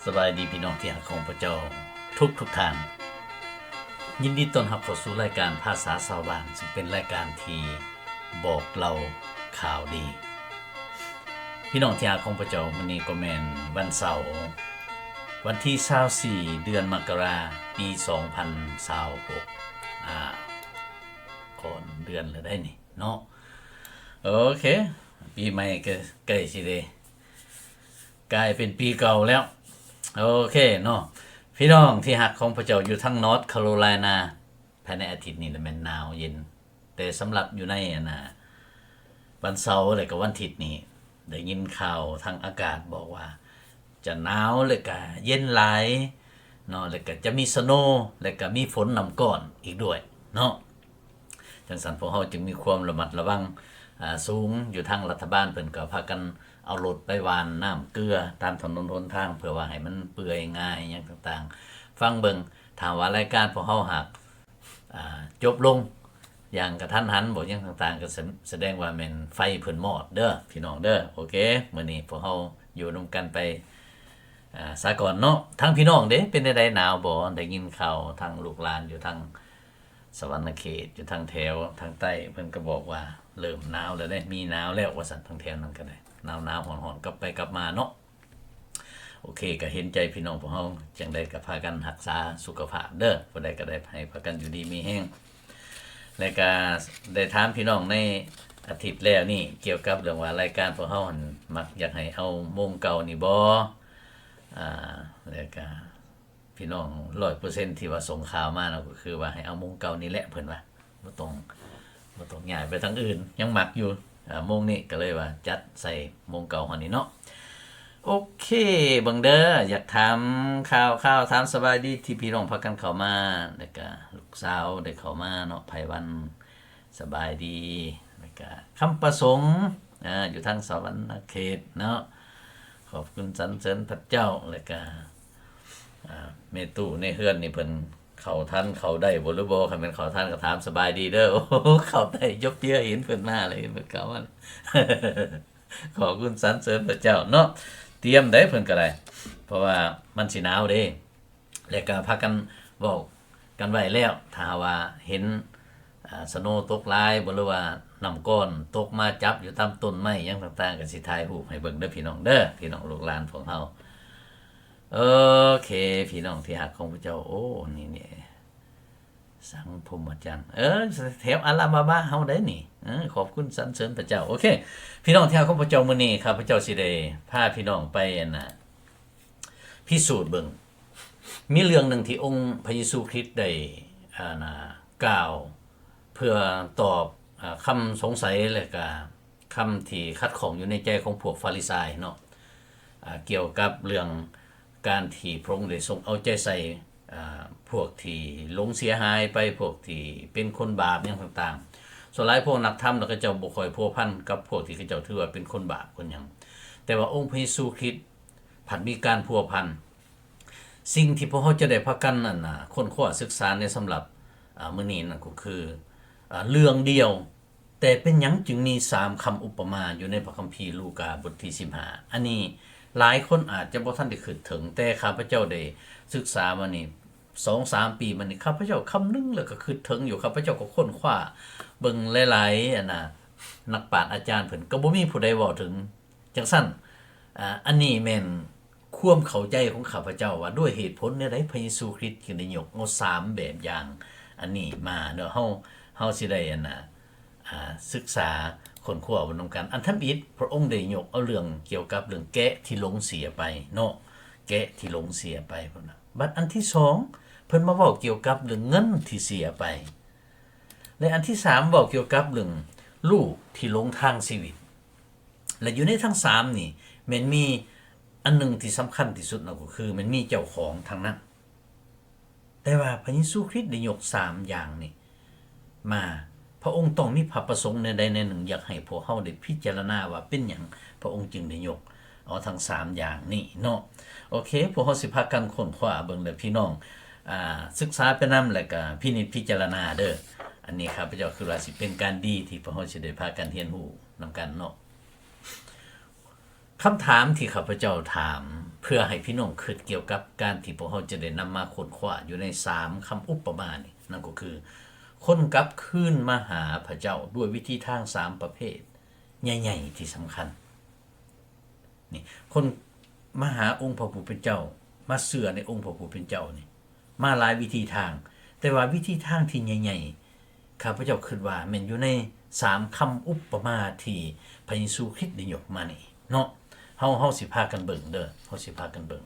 ສະບາຍດີພີ່ນ້ອງທີ່ຮັກຂອງພະເຈົ້າທຸກໆທ່ານ. ຍິນດີຕ້ອນຮັບເຂົ້າສູ່ລາຍການພາສາຊາວບ້ານ, ຊຶ່ງເປັນລາຍການທີ່ບອກເລົ່າຂ່າວດີ. ພີ່ນ້ອງທີ່ຮັກຂອງພະເຈົ້າ, ມື້ນີ້ກໍແມ່ນວັນເສົາ ວັນທີຊາວສີ່ ເດືອນມະກະລາ ປີສອງພັນຊາວຫົກ ອາ ກ່ອນເດືອນແລ້ວໄດ໋ນີ້ເນາະ. ໂອເຄ ປີໃໝ່ກໍໃກ້ຊິໄດ້ ກາຍເປັນປີເກົ່າແລ້ວ. ໂອເຄເນາະ ພີ່ນ້ອງທີ່ຮັກຂອງພະເຈົ້າຢູ່ທາງ North Carolina, ພາຍໃນອາທິດນີ້ລະແມ່ນໜາວເຢັນ, ແຕ່ສຳລັບຢູ່ໃນ ອັນນ່າ ວັນເສົາ ແລະກະວັນທິດນີ້ ໄດ້ຍິນຂ່າວທາງອາກາດບອກວ່າຈະໜາວ ແລະກະເຢັນຫຼາຍເນາະ, ແລະກະຈະມີ snow ແລະກະມີຝົນນ້ຳກ້ອນອີກດ້ວຍເນາະ. ຈັ່ງຊັ້ນພວກເຮົາຈຶ່ງມີຄວາມລະມັດລະວັງ ອາ ສູງ. ຢູ່ທາງລັດຖະບານເພິ່ນກໍພາກັນເອົາລົດໄປຫວ່ານນ້ຳເກືອຕາມຖະໜົນຫົນທາງ ເພື່ອວ່າໃຫ້ມັນເປື່ອຍງ່າຍຫຍັງຕ່າງໆ. ຟັງເບິ່ງ ຖ້າວ່າລາຍການພວກເຮົາຫາກ ອາ ຈົບລົງຢ່າງກະທັນຫັນບໍ ຫຍັງຕ່າງໆ ກໍສະ ສະແດງວ່າແມ່ນໄຟເພິ່ນມອດເດີ ພີ່ນ້ອງເດີ. ໂອເຄ ມື້ນີ້ພວກເຮົາຢູ່ນຳກັນໄປ ອາ ສາກ່ອນເນາະ. ທາງພີ່ນ້ອງເດ ເປັນແນວໃດ ໜາວບໍ? ໄດ້ຍິນຂ່າວທາງລູກຫຼານຢູ່ທາງ ສະຫວັນນະເຂດ ຢູ່ທາງແຖວທາງໃຕ້ ເພິ່ນກໍບອກວ່າເລີ່ມໜາວແລ້ວເດ້ ມີໜາວແລ້ວວ່າຊັ້ນ. ທາງແຖວນັ້ນກໍໄດ້ໜາວໆ ຮ້ອນໆ ກັບໄປກັບມາເນາະ. ໂອເຄ ກໍເຫັນໃຈພີ່ນ້ອງພວກເຮົາ, ຈັ່ງໃດກໍພາກັນຮັກສາສຸຂະພາບເດີ. ຜູ້ໃດກໍໄດ້ໃຫ້ພາກັນຢູ່ດີມີແຮງ. ແລະກະໄດ້ຖາມພີ່ນ້ອງໃນອາທິດແລ້ວນີ້ ກ່ຽວກັບເລື່ອງວ່າລາຍການພວກເຮົາຫັ້ນມັກຢາກໃຫ້ເອົາໂມງເກົ່ານີ້ບໍ? ອາ ແລະກະ ພີ່ນ້ອງຮ້ອຍເປີເຊັນທີ່ວ່າສົ່ງຂ່າວມາເນາະ ກໍຄືວ່າໃຫ້ເອົາໂມງເກົ່ານີ້ແຫຼະ ເພິ່ນວ່າ ບໍ່ຕ້ອງ ບໍ່ຕ້ອງຍ້າຍໄປທາງອື່ນ ຍັງມັກຢູ່ ອາ ໂມງນີ້ ກໍເລີຍວ່າຈັດໃສ່ໂມງເກົ່າເຮົານີ້ເນາະ. ໂອເຄ ເບິ່ງເດີ ຢາກຖາມຂ່າວ ຂ່າວ ຖາມສະບາຍດີທີ່ພີ່ນ້ອງພາກັນເຂົ້າມາ ແລ້ວກະລູກສາວໄດ້ເຂົ້າມາເນາະ ໄພວັນ ສະບາຍດີ ແລ້ວກະຄຳປະສົງ ອາ ຢູ່ທາງສະຫວັນນະເຂດເນາະ. ຂອບຄຸນສັນເສີນພະເຈົ້າ ແລ້ວກະ ອາ ແມ່ຕູ້ໃນເຮືອນນີ້ເພິ່ນເຂົ້າທັນເຂົ້າໄດ້ບໍ່ ຫຼືບໍ່? ຄັນແມ່ນເຂົ້າທັນກໍຖາມສະບາຍດີເດີ. ໂອ້ ເຂົ້າໄດ້ ຈົບເທື່ອເຫັນເພິ່ນມາເລີຍ ເຫັນເພິ່ນເຂົ້າມາ. ຂອບຄຸນສັນເສີນພະເຈົ້າເນາະ. ຕຽມໄດ໋ເພິ່ນກໍໄດ້ ເພາະວ່າມັນຊິໜາວເດ້. ແລະກະພາກັນເວົ້າກັນໄວ້ແລ້ວ ຖ້າວ່າເຫັນ ອາ ສະໂນຕົກຫຼາຍບໍ ຫຼືວ່ານ້ຳກ້ອນຕົກມາຈັບຢູ່ຕາມຕົ້ນໄມ້ຫຍັງຕ່າງໆ ກໍຊິຖ່າຍຮູບໃຫ້ເບິ່ງເດີພີ່ນ້ອງເດີ ພີ່ນ້ອງລູກຫຼານພວກເຮົາ. ໂອເຄ ພີ່ນ້ອງທີ່ຮັກຂອງພະເຈົ້າ. ໂອ້ ນີ້ນີ້ ສັງພົມມະຈັນ ເອີ ແຖວອາລາບາມາເຮົາໄດ໋ນີ້. ເອີ ຂອບຄຸນສັນເສີນພະເຈົ້າ. ໂອເຄ ພີ່ນ້ອງທີ່ຮັກຂອງພະເຈົ້າ, ມື້ນີ້ຂ້າພະເຈົ້າຊິໄດ້ພາພີ່ນ້ອງໄປ ອັນນ່າ ພິສູດເບິ່ງ ມີເລື່ອງໜຶ່ງທີ່ອົງພະເຢຊູຄຣິດໄດ້ ອັນນ່າ ກ່າວເພື່ອຕອບ ອາ ຄຳສົງໄສ ແລະກະຄຳທີ່ຂັດຂ້ອງຢູ່ໃນໃຈຂອງພວກຟາຣິຊາຍເນາະ ອາ ກ່ຽວກັບເລື່ອງການທີ່ພະອົງໄດ້ຊົງເອົາໃຈໃສ່ ອາ ພວກທີ່ຫຼົງເສຍຫາຍໄປ, ພວກທີ່ເປັນຄົນບາບຫຍັງຕ່າງໆ. ສ່ວນຫຼາຍພວກນັກທຳລະ ເຂົາເຈົ້າບໍ່ຄ່ອຍພົວພັນກັບພວກທີ່ເຂົາເຈົ້າຖືວ່າເປັນຄົນບາບຄົນຫຍັງ, ແຕ່ວ່າອົງພະເຢຊູຄຣິດ ພັດມີການພົວພັນ. ສິ່ງທີ່ພວກເຮົາຈະໄດ້ພາກັນ ອັນນ່າ ຄົ້ນຄວ້າສຶກສາໃນສຳລັບ ອາ ມື້ນີ້ນັ້ນກໍຄື ອາ ເລື່ອງດຽວ, ແຕ່ເປັນຫຍັງຈຶ່ງມີສາມຄຳອຸປະມາຢູ່ໃນພະຄຳພີລູກາບົດທີສິບຫ້າ? ອັນນີ້ຫຼາຍຄົນອາດຈະບໍ່ທັນໄດ້ຄິດເຖິງ, ແຕ່ຂ້າພະເຈົ້າໄດ້ສຶກສາມານີ້ ສອງສາມປີມານີ້ ຂ້າພະເຈົ້າຄຳນຶງ ແລ້ວກໍຄິດເຖິງຢູ່, ຂ້າພະເຈົ້າກໍຄົ້ນຄວ້າເບິ່ງຫຼາຍໆ ອັນນ່າ ນັກປາດອາຈານເພິ່ນ ກໍບໍ່ມີຜູ້ໃດເວົ້າເຖິງ. ຈັ່ງຊັ້ນ ອາ ອັນນີ້ແມ່ນຄວາມເຂົ້າໃຈຂອງຂ້າພະເຈົ້າວ່າ ດ້ວຍເຫດຜົນແນວໃດພະເຢຊູຄຣິດຈຶ່ງໄດ້ຍົກເອົາສາມແບບຢ່າງອັນນີ້ມາເນາະ. ເຮົາ ເຮົາຊິໄດ້ ອັນນ່າ ອາ ສຶກສາຄົ້ນຄວ້າເບິ່ງນຳກັນ. ອັນທຳອິດ ພະອົງໄດ້ຍົກເອົາເລື່ອງກ່ຽວກັບເລື່ອງແກະທີ່ຫຼົງເສຍໄປເນາະ, ແກະທີ່ຫຼົງເສຍໄປ. ບັດອັນທີສອງ ເພິ່ນມາເວົ້າກ່ຽວກັບເລື່ອງເງິນທີ່ເສຍໄປ ແລະ ອັນທີສາມ ເວົ້າກ່ຽວກັບເລື່ອງລູກທີ່ຫຼົງທາງຊີວິດ. ແລະ ຢູ່ໃນທັງສາມນີ້ ແມ່ນມີອັນໜຶ່ງທີ່ສຳຄັນທີ່ສຸດເນາະ ກໍຄືແມ່ນມີເຈົ້າຂອງທັງນັ້ນ. ແຕ່ວ່າພະເຢຊູຄຣິດໄດ້ຍົກສາມຢ່າງນີ້ມາ, ພະອົງຕ້ອງມີພະປະສົງແນວໃດແນວໜຶ່ງ ຢາກໃຫ້ພວກເຮົາໄດ້ພິຈາລະນາວ່າເປັນຫຍັງພະອົງຈຶ່ງໄດ້ຍົກເອົາທັງສາມຢ່າງນີ້ເນາະ. ໂອເຄ ພວກເຮົາຊິພາກັນຄົ້ນຄວ້າເບິ່ງ ແລະ ພີ່ນ້ອງ ອາ ສຶກສາໄປນຳ ແລະກະພິນິດພິຈາລະນາເດີ. ອັນນີ້ຂ້າພະເຈົ້າຄິດວ່າຊິເປັນການດີທີ່ພວກເຮົາຊິໄດ້ພາກັນຮຽນຮູ້ນຳກັນເນາະ. ຄຳຖາມທີ່ຂ້າພະເຈົ້າຖາມ ເພື່ອໃຫ້ພີ່ນ້ອງຄິດກ່ຽວກັບການທີ່ພວກເຮົາຈະໄດ້ນຳມາຄົ້ນຄວ້າຢູ່ໃນສາມຄຳອຸປະມານີ້ ນັ້ນກໍຄື ຄົນກັບຄືນມາຫາພະເຈົ້າດ້ວຍວິທີທາງສາມປະເພດໃຫຍ່ໆທີ່ສຳຄັນ. ນີ້ ຄົນມາຫາອົງພະຜູ້ເປັນເຈົ້າ, ມາເຊື່ອໃນອົງພະຜູ້ເປັນເຈົ້ານີ້ ມາຫຼາຍວິທີທາງ, ແຕ່ວ່າວິທີທາງທີ່ໃຫຍ່ໆ ຂ້າພະເຈົ້າຄິດວ່າແມ່ນຢູ່ໃນສາມຄຳອຸປະມາທີ່ພະເຢຊູຄຣິດໄດ້ຍົກມານີ້ເນາະ. ເຮົາ, ເຮົາຊິພາກັນເບິ່ງເດີ້, ເຮົາຊິພາກັນເບິ່ງ.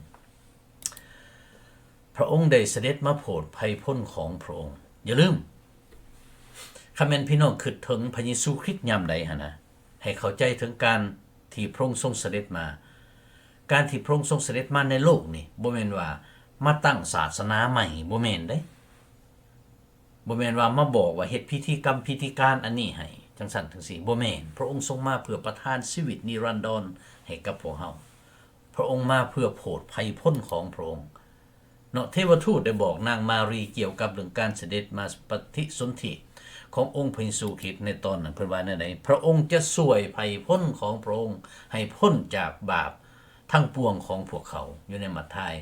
ພະອົງໄດ້ສະເດັດມາໂຜດໄພພົ້ນຂອງພະອົງ. ຢ່າລືມ, ຄັນແມ່ນພີ່ນ້ອງຄິດເຖິງພະເຢຊູຄຣິດຍາມໃດຫັ້ນນະ, ໃຫ້ເຂົ້າໃຈເຖິງການທີ່ພະອົງຊົງສະເດັດມາ. ການທີ່ພະອົງຊົງສະເດັດມາໃນໂລກນີ້ ບໍ່ແມ່ນວ່າມາຕັ້ງສາສະໜາໃໝ່, ບໍ່ແມ່ນເດ້. ບໍ່ແມ່ນວ່າມາບອກວ່າເຮັດພິທີກຳພິທີການອັນນີ້ໃຫ້ ຈັ່ງຊັ້ນຈັ່ງຊີ້, ບໍ່ແມ່ນ. ພະອົງຊົງມາເພື່ອປະທານຊີວິດນິລັນດອນໃຫ້ກັບພວກເຮົາ. ພະອົງມາເພື່ອໂຜດໄພພົ້ນຂອງພະອົງເນາະ. ເທວະທູດໄດ້ບອກນາງມາຣີກ່ຽວກັບເລື່ອງການສະເດັດມາປະຕິສົນທິຂອງອົງພະເຢຊູຄຣິດໃນຕອນນັ້ນ, ເພິ່ນວ່າແນວໃດ? ພະອົງຈະຊ່ວຍໄພພົ້ນຂອງພະອົງໃຫ້ພົ້ນຈາກບາບທັງປວງຂອງພວກເຂົາ, ຢູ່ໃນມັດທາຍ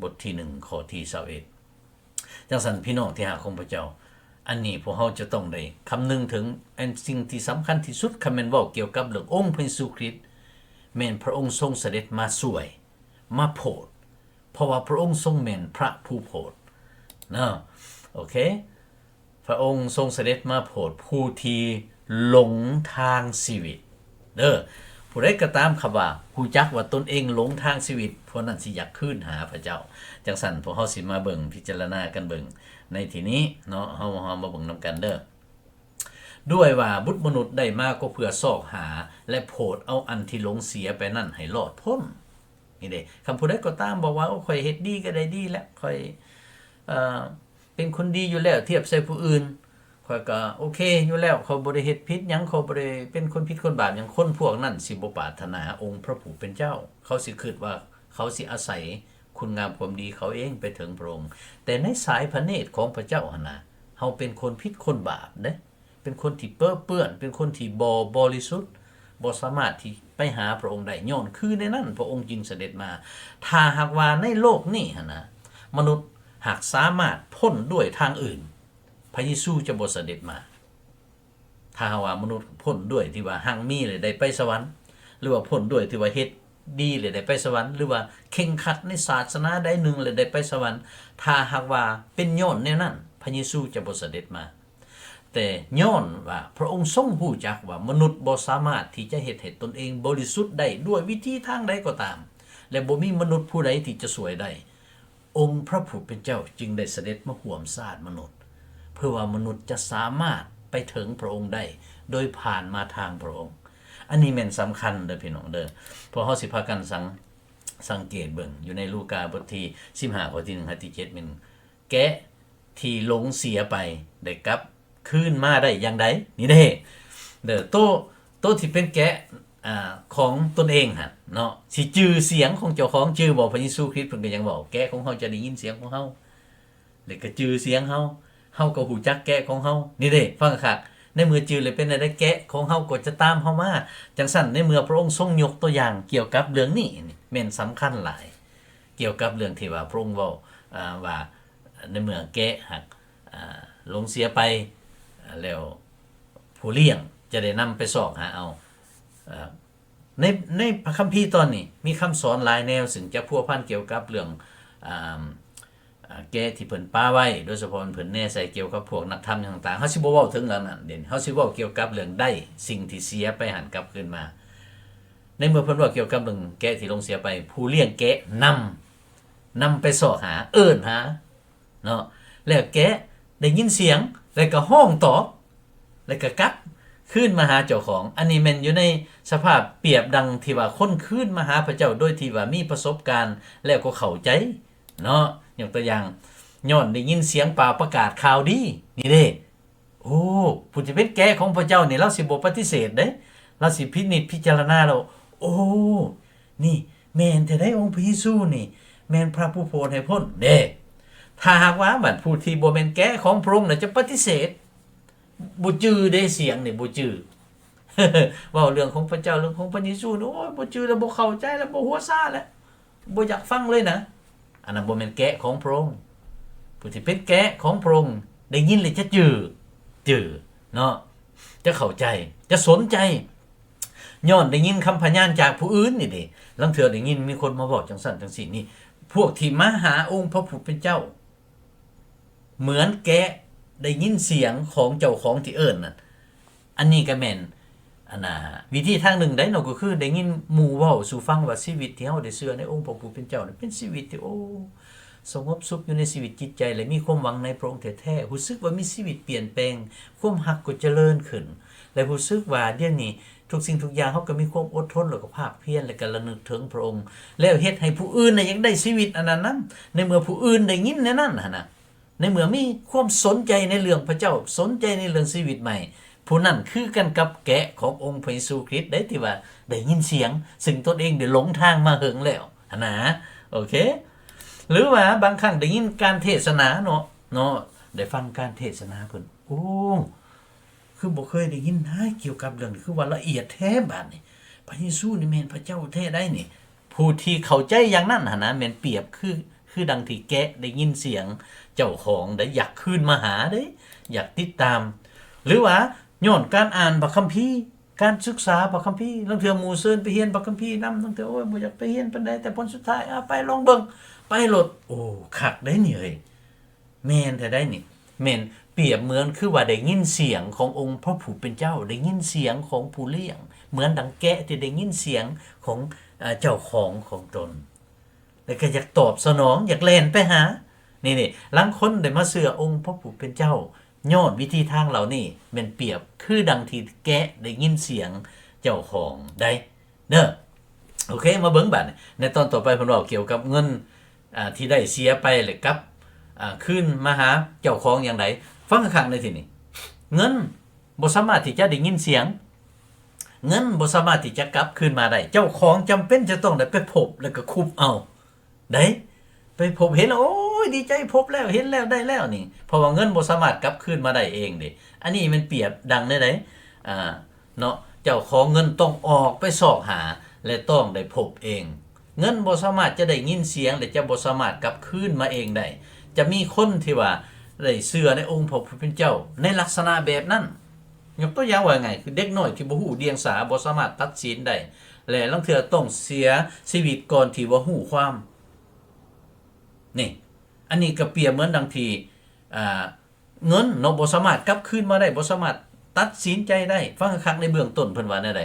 ບົດທີໜຶ່ງ ຂໍ້ທີຊາວເອັດ. ຈັ່ງຊັ້ນ ພີ່ນ້ອງທີ່ຮັກຂອງພະເຈົ້າ, ອັນນີ້ພວກເຮົາຈະຕ້ອງໄດ້ຄຳນຶງເຖິງ ອັນສິ່ງທີ່ສຳຄັນທີ່ສຸດ, ຄັນແມ່ນເວົ້າກ່ຽວກັບເລື່ອງອົງພະເຢຊູຄຣິດ, ແມ່ນພະອົງຊົງສະເດັດມາຊ່ວຍ, ມາໂຜດ, ເພາະວ່າພະອົງຊົງແມ່ນພະຜູ້ໂຜດເນາະ. ໂອເຄ, ພະອົງຊົງສະເດັດມາໂຜດຜູ້ທີ່ຫຼົງທາງຊີວິດ. ເດີ້, ຜູ້ໃດກໍຕາມ ຄຳວ່າຮູ້ຈັກວ່າຕົນເອງຫຼົງທາງຊີວິດ, ຜູ້ນັ້ນຊິຢາກຄືນຫາພະເຈົ້າ. ຈັ່ງຊັ້ນ ພວກເຮົາຊິມາເບິ່ງ, ພິຈາລະນາກັນເບິ່ງໃນທີ່ນີ້ເນາະ, ເຮົາ, ເຮົາມາເບິ່ງນຳກັນເດີ້. ດ້ວຍວ່າບຸດມະນຸດໄດ້ມາກໍເພື່ອຊອກຫາ ແລະ ໂຜດເອົາອັນທີ່ຫຼົງເສຍໄປນັ້ນໃຫ້ລອດພົ້ນ. ນີ້ເດ້, ຄັນຜູ້ໃດກໍຕາມບອກວ່າ ໂອ້ ຂ້ອຍເຮັດດີກໍໄດ້ດີແລ້ວ, ຂ້ອຍ, ເອີ, ເປັນຄົນດີຢູ່ແລ້ວ ທຽບໃສ່ຜູ້ອື່ນ, ຂ້ອຍກໍໂອເຄຢູ່ແລ້ວ, ຂ້ອຍບໍ່ໄດ້ເຮັດຜິດຫຍັງ, ຂ້ອຍບໍ່ໄດ້ເປັນຄົນຜິດຄົນບາບຫຍັງ, ຄົນພວກນັ້ນຊິບໍ່ປາດຖະໜາອົງພະຜູ້ເປັນເຈົ້າ. ເຂົາຊິຄິດວ່າເຂົາຊິອາໄສຄຸນງາມຄວາມດີເຂົາເອງໄປເຖິງພະອົງ. ແຕ່ໃນສາຍພະເນດຂອງພະເຈົ້າຫັ້ນນະ, ເຮົາເປັນຄົນຜິດຄົນບາບເດ້, ເປັນຄົນທີ່ເປິເປື້ອນ, ເປັນຄົນທີ່ບໍ່ບໍລິສຸດ, ບໍ່ສາມາດທີ່ໄປຫາພະອົງໄດ້. ຍ້ອນຄືໃນນັ້ນພະອົງຈຶ່ງສະເດັດມາ. ຖ້າຫາກວ່າໃນໂລກນີ້ຫັ້ນນະ, ມະນຸດຫາກສາມາດພົ້ນດ້ວຍທາງອື່ນ, ພະເຢຊູຈະບໍ່ສະເດັດມາ. ຖ້າຫາກວ່າມະນຸດພົ້ນດ້ວຍທີ່ວ່າຮັ່ງມີແລ້ວໄດ້ໄປສະຫວັນ, ຫຼືວ່າພົ້ນດ້ວຍທີ່ວ່າເຮັດດີແລ້ວໄດ້ໄປສະຫວັນ, ຫຼືວ່າເຄັ່ງຄັດໃນສາສະໜາໃດໜຶ່ງແລ້ວໄດ້ໄປສະຫວັນ, ຖ້າຫາກວ່າເປັນຍ້ອນແນວນັ້ນ, ພະເຢຊູຈະບໍ່ສະເດັດມາ. ແຕ່ຍ້ອນວ່າພະອົງຊົງຮູ້ຈັກວ່າມະນຸດບໍ່ສາມາດທີ່ຈະເຮັດໃຫ້ຕົນເອງບໍລິສຸດໄດ້ດ້ວຍວິທີທາງໃດກໍຕາມ, ແລະ ບໍ່ມີມະນຸດຜູ້ໃດທີ່ຈະຊ່ວຍໄດ້, ອົງພະຜູ້ເປັນເຈົ້າຈຶ່ງໄດ້ສະເດັດມາຮ່ວມຊາດມະນຸດ, ເພື່ອວ່າມະນຸດຈະສາມາດໄປເຖິງພະອົງໄດ້ໂດຍຜ່ານມາທາງພະອົງ. ອັນນີ້ແມ່ນສຳຄັນເດີ້ພີ່ນ້ອງເດີ້. ພວກເຮົາຊິພາກັນສັງ, ສັງເກດເບິ່ງຢູ່ໃນລູກາບົດທີສິບຫ້າ ຂໍ້ທີໜຶ່ງຫາທີເຈັດ ແມ່ນ ແກະທີ່ຫຼົງເສຍໄປໄດ້ກັບຄືນມາໄດ້ຢ່າງໃດ? ນີ້ເດ້ ເດີ ໂຕ, ໂຕທີ່ເປັນແກະ, ອາ, ຂອງຕົນເອງຫັ້ນເນາະ, ຊິຈື່ສຽງຂອງເຈົ້າຂອງ, ຈື່ບໍ່? ພະເຢຊູຄຣິດເພິ່ນກໍຍັງເວົ້າ, ແກະຂອງເຮົາຈະໄດ້ຍິນສຽງຂອງເຮົາ ແລະ ກໍຈື່ສຽງເຮົາ, ເຮົາກໍຮູ້ຈັກແກະຂອງເຮົາ. ນີ້ເດ້, ຟັງຄັກ, ໃນເມື່ອຈື່ແລ້ວເປັນແນວໃດ? ແກະຂອງເຮົາກໍຈະຕາມເຮົາມາ. ຈັ່ງຊັ້ນ, ໃນເມື່ອພະອົງຊົງຍົກຕົວຢ່າງກ່ຽວກັບເລື່ອງນີ້, ນີ້ແມ່ນສຳຄັນຫຼາຍ. ກ່ຽວກັບເລື່ອງທີ່ວ່າພະອົງເວົ້າ, ອາ, ວ່າໃນເມື່ອແກະຫາກ, ອາ, ຫຼົງເສຍໄປ, ອາ, ແລ້ວຜູ້ລ້ຽງຈະໄດ້ນຳໄປຊອກຫາເອົາ. ເອີ, ໃນ, ໃນພະຄຳພີຕອນນີ້ມີຄຳສອນຫຼາຍແນວ ຊຶ່ງຈະພົວພັນກ່ຽວກັບເລື່ອງ, ອາ, ອາ, ແກະທີ່ເພິ່ນປະໄວ້, ໂດຍສະເພາະເພິ່ນແນໃສ່ກ່ຽວກັບພວກນັກທຳຫຍັງຕ່າງ. ເຮົາຊິບໍ່ເວົ້າເຖິງເລື່ອງນັ້ນເດ, ເຮົາຊິເວົ້າກ່ຽວກັບເລື່ອງໄດ້ສິ່ງທີ່ເສຍໄປຫັ້ນກັບຄືນມາ. ໃນເມື່ອເພິ່ນເວົ້າກ່ຽວກັບເລື່ອງແກະທີ່ຫຼົງເສຍໄປ, ຜູ້ລ້ຽງແກະນຳ, ນຳໄປຊອກຫາ, ເອີ້ນຫາເນາະ, ແລ້ວແກະໄດ້ຍິນສຽງ ແລ້ວກໍຮ້ອງຕອບ ແລ້ວກໍກັບຄືນມາຫາເຈົ້າຂອງ. ອັນນີ້ແມ່ນຢູ່ໃນສະພາບປຽບດັ່ງທີ່ວ່າຄົນຄືນມາຫາພະເຈົ້າໂດຍທີ່ວ່າມີປະສົບການ ແລ້ວກໍເຂົ້າໃຈເນາະ. ຍົກຕົວຢ່າງ, ຍ້ອນໄດ້ຍິນສຽງປ່າປະກາດຂ່າວດີ, ນີ້ເດ້. ໂອ້, ຜູ້ທີ່ເປັນແກະຂອງພະເຈົ້ານີ້ ລາວຊິບໍ່ປະຕິເສດເດ້, ລາວຊິພິນິດພິຈາລະນາແລ້ວ, ໂອ້, ນີ້ແມ່ນແທ້ໃດ, ອົງພະເຢຊູນີ້ແມ່ນພະຜູ້ໂຜດໃຫ້ພົ້ນເດ້. ຖ້າຫາກວ່າບັດຜູ້ທີ່ບໍ່ແມ່ນແກະຂອງພະອົງນະຈະປະຕິເສດ, ບໍ່ຈື່ເດ້, ສຽງນີ້ບໍ່ຈື່. ເວົ້າເລື່ອງຂອງພະເຈົ້າ, ເລື່ອງຂອງພະເຢຊູນີ້, ໂອ້ຍ, ບໍ່ຈື່ແລ້ວ, ບໍ່ເຂົ້າໃຈແລ້ວ, ບໍ່ຫົວຊາແລ້ວ. ບໍ່ຢາກຟັງເລີຍນະ. ອັນນັ້ນບໍ່ແມ່ນແກະຂອງພະອົງ. ຜູ້ທີ່ເປັນແກະຂອງພະອົງ ໄດ້ຍິນແລ້ວຈະຈື່ ຈື່ເນາະ ຈະເຂົ້າໃຈ ຈະສົນໃຈ ຍ້ອນໄດ້ຍິນຄຳພະຍານຈາກຜູ້ອື່ນນີ້ເດ້. ລາງເທື່ອໄດ້ຍິນມີຄົນມາເວົ້າຈັ່ງຊັ້ນຈັ່ງຊີ້ນີ້ ພວກທີ່ມາຫາອົງພະຜູ້ເປັນເຈົ້າ ເໝືອນແກະໄດ້ຍິນສຽງຂອງເຈົ້າຂອງທີ່ເອີ້ນນັ້ນ. ອັນນີ້ກໍແມ່ນ ອັນນ່າ ວິທີທາງໜຶ່ງໄດ໋ເນາະ ກໍຄືໄດ້ຍິນໝູ່ເວົ້າສູ່ຟັງວ່າຊີວິດທີ່ເຮົາໄດ້ເຊື່ອໃນອົງພະຜູ້ເປັນເຈົ້ານັ້ນ ເປັນຊີວິດທີ່ ໂອ້ ສະຫງົບສຸກຢູ່ໃນຊີວິດຈິດໃຈ ແລະ ມີຄວາມຫວັງໃນພະອົງແທ້ໆ, ຮູ້ສຶກວ່າມີຊີວິດປ່ຽນແປງ, ຄວາມຮັກກໍຈະເລີນຂຶ້ນ ແລະ ຮູ້ສຶກວ່າດຽວນີ້ທຸກສິ່ງທຸກຢ່າງເຮົາກໍມີຄວາມອົດທົນ ແລ້ວກໍພາກພຽນ ແລະ ກໍລະນຶກເຖິງພະອົງ ແລ້ວເຮັດໃຫ້ຜູ້ອື່ນນະຢາກໄດ້ຊີວິດອັນນັ້ນນຳ. ໃນເມື່ອຜູ້ອື່ນໄດ້ຍິນແນວນັ້ນຫັ້ນນະ ໃນເມື່ອມີຄວາມສົນໃຈໃນເລື່ອງພະເຈົ້າ, ສົນໃຈໃນເລື່ອງຊີວິດໃໝ່, ຜູ້ນັ້ນຄືກັນກັບແກະຂອງອົງພະເຢຊູຄຣິດໄດ໋ ທີ່ວ່າໄດ້ຍິນສຽງ, ຊຶ່ງຕົນເອງໄດ້ຫຼົງທາງມາເຫິງແລ້ວຫັ້ນນາ. ໂອເຄ ຫຼືວ່າບາງຄັ້ງໄດ້ຍິນການເທດສະໜາເນາະ, ເນາະ, ໄດ້ຟັງການເທດສະໜາເພິ່ນ, ໂອ້ ຄືບໍ່ເຄີຍໄດ້ຍິນນາກ່ຽວກັບເລື່ອງນີ້, ຄືວ່າລະອຽດແທ້ບາດນີ້. ພະເຢຊູນີ້ແມ່ນພະເຈົ້າແທ້ໄດ໋ນີ້. ຜູ້ທີ່ເຂົ້າໃຈຢ່າງນັ້ນຫັ້ນນະ ແມ່ນປຽບຄື ຄືດັ່ງທີ່ແກະໄດ້ຍິນສຽງເຈົ້າຂອງໄດ້ຢາກຄືນມາຫາເດ້ ຢາກຕິດຕາມ ຫຼືວ່າຍ້ອນການອ່ານພະຄຳພີ ການສຶກສາພະຄຳພີ. ລາງເທື່ອໝູ່ເຊີນໄປຮຽນພະຄຳພີນຳ, ລາງເທື່ອ ໂອ້ຍ ບໍ່ຢາກໄປຮຽນປານໃດ, ແຕ່ຜົນສຸດທ້າຍ ອາ ໄປລອງເບິ່ງ ໄປໂລດ. ໂອ້ ຄັກໄດ໋ນີ້ເອີຍ. ແມ່ນແທ້ໄດ໋ນີ້. ແມ່ນປຽບເໝືອນຄືວ່າໄດ້ຍິນສຽງຂອງອົງພະຜູ້ເປັນເຈົ້າ, ໄດ້ຍິນສຽງຂອງຜູ້ລ້ຽງ, ເໝືອນດັ່ງແກະທີ່ໄດ້ຍິນສຽງຂອງ ເອີ ເຈົ້າຂອງຂອງຕົນ ແລ້ວກໍຢາກຕອບສະໜອງ, ຢາກແລ່ນໄປຫາ. ນີ້ໆ ລາງຄົນໄດ້ມາເຊື່ອອົງພະຜູ້ເປັນເຈົ້າ ຍ້ອນວິທີທາງເຫຼົ່ານີ້. ແມ່ນປຽບຄືດັ່ງທີ່ແກະໄດ້ຍິນສຽງເຈົ້າຂອງໄດ໋ ເດີ. ໂອເຄ ມາເບິ່ງບາດນີ້ ໃນຕອນຕໍ່ໄປເພິ່ນເວົ້າກ່ຽວກັບເງິນ ອ່າ ທີ່ໄດ້ເສຍໄປ ແລະ ກັບ ອ່າ ຄືນມາຫາເຈົ້າຂອງຢ່າງໃດ. ຟັງຄັກໆ ໃນທີ່ນີ້ ເງິນບໍ່ສາມາດທີ່ຈະໄດ້ຍິນສຽງ, ເງິນບໍ່ສາມາດທີ່ຈະກັບຄືນມາໄດ້. ເຈົ້າຂອງຈຳເປັນຈະຕ້ອງໄດ້ໄປພົບ ແລ້ວກໍຄຸບເອົາ ໄດ້ໄປພົບເຫັນແລ້ວ ໂອ້ຍ ດີໃຈ ພົບແລ້ວ ເຫັນແລ້ວ ໄດ້ແລ້ວນີ້ ເພາະວ່າເງິນບໍ່ສາມາດກັບຄືນມາໄດ້ເອງເດ້. ອັນນີ້ແມ່ນປຽບດັ່ງໃດໃດ ອ່າ ເນາະ ເຈົ້າຂອງເງິນຕ້ອງອອກໄປຊອກຫາ ແລະ ຕ້ອງໄດ້ພົບເອງ. ເງິນບໍ່ສາມາດຈະໄດ້ຍິນສຽງ ແລະ ຈະບໍ່ສາມາດກັບຄືນມາເອງໄດ້. ຈະມີຄົນທີ່ວ່າໄດ້ເຊື່ອໃນອົງພະຜູ້ເປັນເຈົ້າໃນລັກສະນະແບບນັ້ນ. ຍົກຕົວຢ່າງວ່າງ່າຍ ຄືເດັກນ້ອຍທີ່ບໍ່ຮູ້ດຽງສາ ບໍ່ສາມາດຕັດສິນໄດ້ ແລະ ລາງເທື່ອຕ້ອງເສຍຊີວິດກ່ອນທີ່ວ່າຮູ້ຄວາມ. ນີ້ ອັນນີ້ກໍປຽບເໝືອນດັ່ງທີ່ ອ່າ ເງິນເນາະ ບໍ່ສາມາດກັບຄືນມາໄດ້ ບໍ່ສາມາດຕັດສິນໃຈໄດ້. ຟັງຄັກໆ ໃນເບື້ອງຕົ້ນເພິ່ນວ່າແນວໃດ?